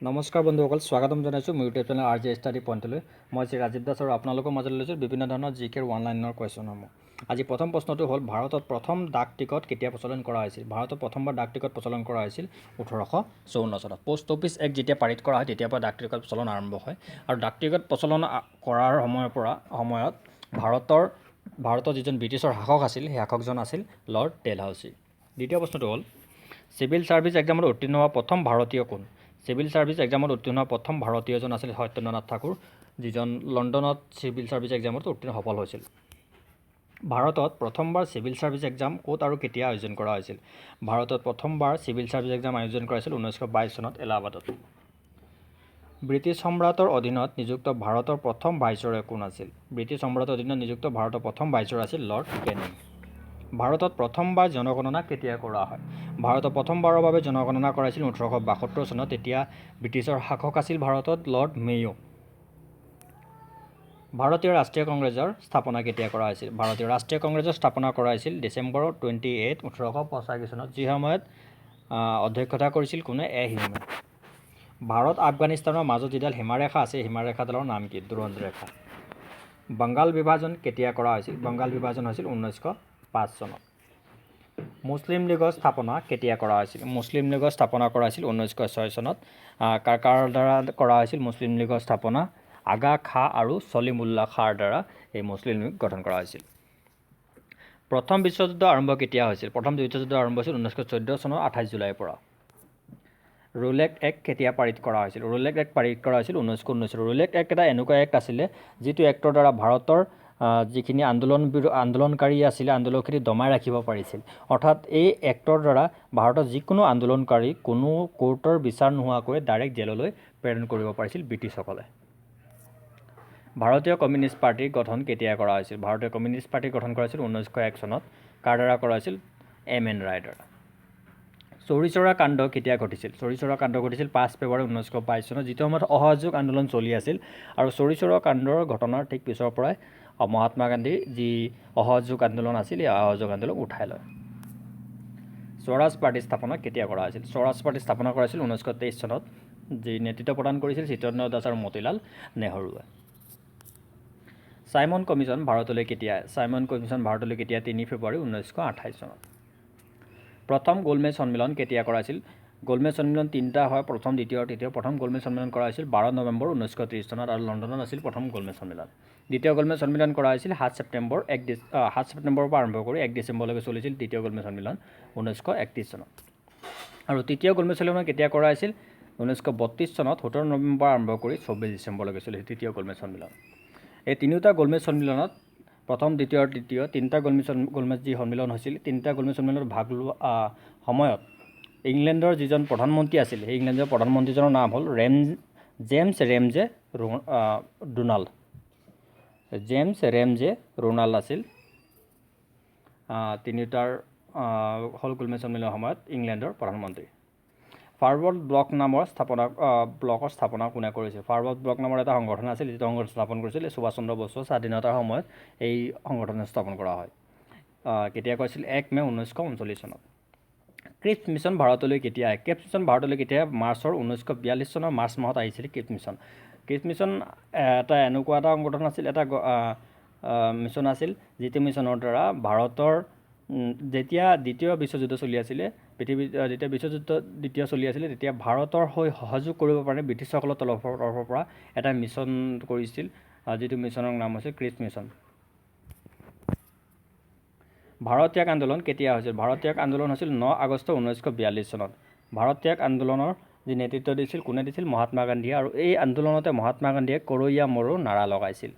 নমস্কাৰ বন্ধুসকল, স্বাগতম জনাইছোঁ মোৰ YouTube channel R J study পইণ্টলৈ। মই শ্ৰী ৰাজীৱ দাস আৰু আপোনালোকৰ মাজলৈ লৈছোঁ বিভিন্ন ধৰণৰ জি কেৰ ওৱান লাইনৰ কুৱেশ্যনসমূহ। আজি প্ৰথম প্ৰশ্নটো হ'ল, ভাৰতত প্ৰথম ডাক টিকট কেতিয়া প্ৰচলন কৰা হৈছিল? ভাৰতত প্ৰথমবাৰ ডাক টিকট প্ৰচলন কৰা হৈছিল 1854 চনত। পোষ্ট অফিচ এক্ট যেতিয়া পাৰিত কৰা হয়, তেতিয়াৰ পৰা ডাক টিকট প্ৰচলন আৰম্ভ হয়। আৰু ডাক টিকট প্ৰচলন কৰাৰ সময়ত ভাৰতৰ যিজন ব্ৰিটিছৰ শাসক আছিল, সেই শাসকজন আছিল লৰ্ড ডেলহাউচি। দ্বিতীয় প্ৰশ্নটো হ'ল, চিভিল ছাৰ্ভিচ এক্সামত উত্তীৰ্ণ হোৱা প্ৰথম ভাৰতীয় কোন? চিভিল ছাৰ্ভিচ এক্সামত উত্তীৰ্ণ হোৱা প্ৰথম ভাৰতীয়জন আছিল সত্যেন্দ্ৰনাথ ঠাকুৰ, যিজন লণ্ডনত চিভিল ছাৰ্ভিচ এক্সামত উত্তীৰ্ণ সফল হৈছিল। ভাৰতত প্ৰথমবাৰ চিভিল ছাৰ্ভিচ এক্সাম ক'ত আৰু কেতিয়া আয়োজন কৰা হৈছিল? ভাৰতত প্ৰথমবাৰ চিভিল ছাৰ্ভিচ এক্সাম আয়োজন কৰা হৈছিল 1922 চনত এলাহাবাদত। ব্ৰিটিছ সম্ৰাটৰ অধীনত নিযুক্ত ভাৰতৰ প্ৰথম ভাইচৰয় কোন আছিল? ব্ৰিটিছ সম্ৰাটৰ অধীনত নিযুক্ত ভাৰতৰ প্ৰথম ভাইচৰয় আছিল লৰ্ড কেনিং। ভাৰতত প্ৰথমবাৰ জনগণনা কেতিয়া কৰা হয়? ভাৰতত প্ৰথমবাৰৰ বাবে জনগণনা কৰাইছিল 1872 চনত। তেতিয়া ব্ৰিটিছৰ শাসক আছিল ভাৰতত লৰ্ড মেয়'। ভাৰতীয় ৰাষ্ট্ৰীয় কংগ্ৰেছৰ স্থাপনা কেতিয়া কৰা হৈছিল? ভাৰতীয় ৰাষ্ট্ৰীয় কংগ্ৰেছৰ স্থাপনা কৰা হৈছিল ডিচেম্বৰ 28, 1885 চনত, যি সময়ত অধ্যক্ষতা কৰিছিল কোনে? এ হিউমে। ভাৰত আফগানিস্তানৰ মাজত যিডাল সীমাৰেখা আছে, সীমাৰেখাডালৰ নাম কি? ডুৰণ্ড ৰেখা। বংগাল বিভাজন কেতিয়া কৰা হৈছিল? বংগাল বিভাজন হৈছিল 1905 চনত। মুছলিম লীগৰ স্থাপনা কেতিয়া কৰা হৈছিল? মুছলিম লীগৰ স্থাপনা কৰা হৈছিল 1906 চনত। কাৰ কাৰ দ্বাৰা কৰা হৈছিল মুছলিম লীগৰ স্থাপনা? আগা খাঁ আৰু চলিমুল্লা খাঁৰ দ্বাৰা এই মুছলিম লীগ গঠন কৰা হৈছিল। প্ৰথম বিশ্বযুদ্ধ আৰম্ভ কেতিয়া হৈছিল? প্ৰথম বিশ্বযুদ্ধ আৰম্ভ হৈছিল 1914 চনৰ 28 জুলাইৰ পৰা। ৰোলেট এক্ট কেতিয়া পাৰিত কৰা হৈছিল? ৰোলেট এক্ট পাৰিত কৰা হৈছিল 1919ত। ৰোলেট এক্ট এটা এনেকুৱা এক্ট আছিলে, যিটো এক্টৰ দ্বাৰা ভাৰতৰ যিখিনি আন্দোলনকাৰী আছিলে, আন্দোলনখিনি দমাই ৰাখিব পাৰিছিল। অৰ্থাৎ এই এক্টৰ দ্বাৰা ভাৰতৰ যিকোনো আন্দোলনকাৰী কোনো কোৰ্টৰ বিচাৰ নোহোৱাকৈ ডাইৰেক্ট জেললৈ প্ৰেৰণ কৰিব পাৰিছিল ব্ৰিটিছসকলে। ভাৰতীয় কমিউনিষ্ট পাৰ্টীৰ গঠন কেতিয়া কৰা হৈছিল? ভাৰতীয় কমিউনিষ্ট পাৰ্টী গঠন কৰা হৈছিল 1901 চনত। কাৰ দ্বাৰা কৰা হৈছিল? এম এন ৰায়ৰ দ্বাৰা। চৌৰি চৌৰা কাণ্ড কেতিয়া ঘটিছিল? চৌৰি চৌৰা কাণ্ড ঘটিছিল 5 ফেব্ৰুৱাৰী 1922 চনত, যিটো সময়ত অসহযোগ আন্দোলন চলি আছিল। আৰু চৌৰি চৌৰা কাণ্ডৰ ঘটনাৰ ঠিক পিছৰ পৰাই মহাত্মা গান্ধীৰ যি অসহযোগ আন্দোলন আছিল, এই অসহযোগ আন্দোলন উঠাই লয়। স্বৰাজ পাৰ্টী স্থাপনা কেতিয়া কৰা হৈছিল? স্বৰাজ পাৰ্টী স্থাপনা কৰা হৈছিল 1923 চনত, যি নেতৃত্ব প্ৰদান কৰিছিল চিত্তৰঞ্জন দাস আৰু মতিলাল নেহৰুৱে। চাইমন কমিশ্যন ভাৰতলৈ কেতিয়া? চাইমন কমিশ্যন ভাৰতলৈ কেতিয়া? 3 ফেব্ৰুৱাৰী 1928 চনত। প্ৰথম গোলমেজ সন্মিলন কেতিয়া কৰা হৈছিল? গোলমেজ সন্মিলন তিনিটা হয়, প্ৰথম, দ্বিতীয় আৰু তৃতীয়। প্ৰথম গোলমেজ সন্মিলন কৰা হৈছিল 12 নৱেম্বৰ 1930 চনত আৰু লণ্ডনত আছিল প্ৰথম গোলমেজ সন্মিলন। দ্বিতীয় গোলমেজ সন্মিলন কৰা হৈছিল 7 ছেপ্টেম্বৰ এক ডিচ 7 ছেপ্টেম্বৰৰ পৰা আৰম্ভ কৰি 1 ডিচেম্বৰলৈকে চলিছিল দ্বিতীয় গোলমেজ সন্মিলন 1931 চনত। আৰু তৃতীয় গোলমেজ সন্মিলন কেতিয়া কৰা হৈছিল? 1932 চনত 17 নৱেম্বৰ আৰম্ভ কৰি 24 ডিচেম্বৰলৈকে চলিছিল তৃতীয় গোলমেজ সন্মিলন। এই তিনিওটা গোলমেজ সন্মিলনত, প্ৰথম, দ্বিতীয় আৰু তৃতীয় তিনিটা গোলমেজ যি সন্মিলন হৈছিল, তিনিটা গোলমেজ সন্মিলনত ভাগ লোৱা সময়ত ইংলেণ্ডৰ যিজন প্ৰধানমন্ত্ৰী আছিল, সেই ইংলেণ্ডৰ প্ৰধানমন্ত্ৰীজনৰ নাম হ'ল জেমছ ৰেমজে ডোনাল্ড। জেমছ ৰেমজে ৰোনাল্ড আছিল তিনিওটাৰ হ'ল গোলমেজ সন্মিলনৰ সময়ত ইংলেণ্ডৰ প্ৰধানমন্ত্ৰী। ফৰৱাৰ্ড ব্লক নামৰ স্থাপনা ব্লকৰ স্থাপনা কোনে কৰিছিল? ফৰৱাৰ্ড ব্লক নামৰ এটা সংগঠন আছিল, যিটো সংগঠন স্থাপন কৰিছিল সুভাষ চন্দ্ৰ বসু। স্বাধীনতাৰ সময়ত এই সংগঠন স্থাপন কৰা হয়। কেতিয়া কৰিছিল? 1 মে' 1939 চনত। ক্ৰিপছ মিছন ভাৰতলৈ কেতিয়া আহে? ক্ৰিপছ মিছন ভাৰতলৈ কেতিয়া? মাৰ্চৰ 1942 চনৰ মাৰ্চ মাহত আহিছিল ক্ৰিপছ মিছন। ক্ৰিপছ মিছন এটা এনেকুৱা এটা সংগঠন আছিল, এটা মিছন আছিল, যিটো মিছনৰ দ্বাৰা ভাৰতৰ যেতিয়া দ্বিতীয় বিশ্বযুদ্ধ চলি আছিলে, পৃথিৱীত যেতিয়া বিশ্বযুদ্ধ দ্বিতীয় চলি আছিলে, তেতিয়া ভাৰতৰ হৈ সহযোগ কৰিব পাৰে ব্ৰিটিছসকলৰ তৰফৰ পৰা এটা মিছন কৰিছিল, যিটো মিছনৰ নাম হৈছে ক্ৰিপছ মিছন। ভাৰত ত্যাগ আন্দোলন কেতিয়া হৈছিল? ভাৰত ত্যাগ আন্দোলন হৈছিল 9 আগষ্ট 1942 চনত। ভাৰত ত্যাগ আন্দোলনৰ যি নেতৃত্ব দিছিল, কোনে দিছিল? মহাত্মা গান্ধীয়ে। আৰু এই আন্দোলনতে মহাত্মা গান্ধীয়ে "কৰো য়া মৰো" নাৰা লগাইছিল।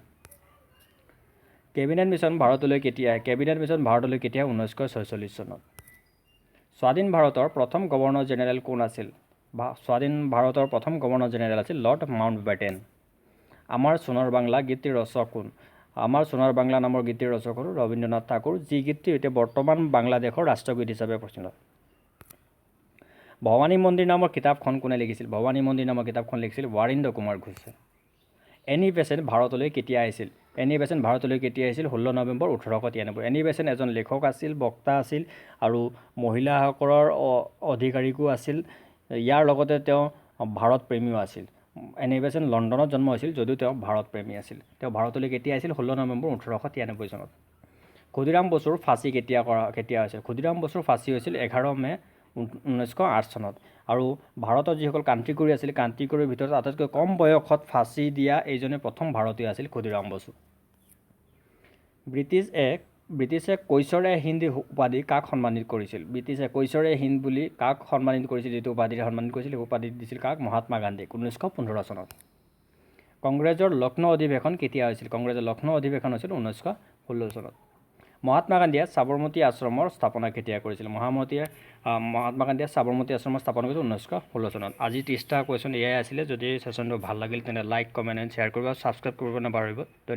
কেবিনেট মিছন ভাৰতলৈ কেতিয়া আহে? কেবিনেট মিছন ভাৰতলৈ কেতিয়া? 1946 চনত। স্বাধীন ভাৰতৰ প্ৰথম গভৰ্ণৰ জেনেৰেল কোন আছিল? বা স্বাধীন ভাৰতৰ প্ৰথম গভৰ্ণৰ জেনেৰেল আছিল লৰ্ড মাউণ্ট বেটেন। আমাৰ সোণাৰ বাংলা গীতটিৰ ৰচক কোন? আমাৰ সোণাৰ বাংলা নামৰ গীতটিৰ ৰচক হ'ল ৰবীন্দ্ৰনাথ ঠাকুৰ, যি গীতটি এতিয়া বৰ্তমান বাংলাদেশৰ ৰাষ্ট্ৰগীত হিচাপে পৰিচিত। ভৱানী মন্দিৰ নামৰ কিতাপখন কোনে লিখিছিল? ভৱানী মন্দিৰ নামৰ কিতাপখন লিখিছিল বাৰীন্দ্ৰ কুমাৰ ঘোষে। এনি বেচেণ্ট ভাৰতলৈ কেতিয়া আহিছিল? এনি বেচেণ্ট ভাৰতলৈ কেতিয়া আহিছিল? 16 নৱেম্বৰ 1893। এনি বেচেণ্ট এজন লেখক আছিল, বক্তা আছিল আৰু মহিলাসকলৰ অধিকাৰীকো আছিল। ইয়াৰ লগতে তেওঁ ভাৰত প্ৰেমীও আছিল। এনি বেচেণ্ট লণ্ডনত জন্ম হৈছিল যদিও তেওঁ ভাৰত প্ৰেমী আছিল। তেওঁ ভাৰতলৈ কেতিয়া আহিছিল? 16 নৱেম্বৰ 1893 চনত। ক্ষুদিৰাম বসুৰ ফাঁচি কেতিয়া হৈছিল? ক্ষুদিৰাম বসুৰ ফাঁচি হৈছিল 11 মে' 1908 চনত। আৰু ভাৰতৰ যিসকল ক্ৰান্তিকৰী আছিল, ক্ৰান্তিকৰীৰ ভিতৰত আটাইতকৈ কম বয়সত ফাঁচি দিয়া এইজনে প্ৰথম ভাৰতীয় আছিল ক্ষুদিৰাম বসু। ব্ৰিটিছে কৈছৰ এ হিন্দ উপাধি কাক সন্মানিত কৰিছিল? ব্ৰিটিছে কৈছৰ এ হিন্দ বুলি কাক সন্মানিত কৰিছিল? যিটো উপাধিৰে সন্মানিত কৰিছিল, সেই উপাধি দিছিল কাক? মহাত্মা গান্ধীক, 1915 চনত। কংগ্ৰেছৰ লক্ষ্ণৌ অধিৱেশন কেতিয়া হৈছিল? কংগ্ৰেছৰ লক্ষ্ণৌ অধিৱেশন হৈছিল 1916 চনত। মহাত্মা গান্ধীয়ে সাবৰমতী আশ্ৰমৰ স্থাপনা কেতিয়া কৰিছিল? মহাত্মা গান্ধীয়ে সাবৰমতী আশ্ৰমৰ স্থাপনা কৰিছিল 1916 চনত। আজি 30টা কুৱেশ্যন এয়াই আছিলে। যদি ছেশ্যনটো ভাল লাগিল, তেনে লাইক, কমেণ্ট এণ্ড শ্বেয়াৰ কৰিব, ছাবস্ক্ৰাইব কৰিব নাপাহৰিব।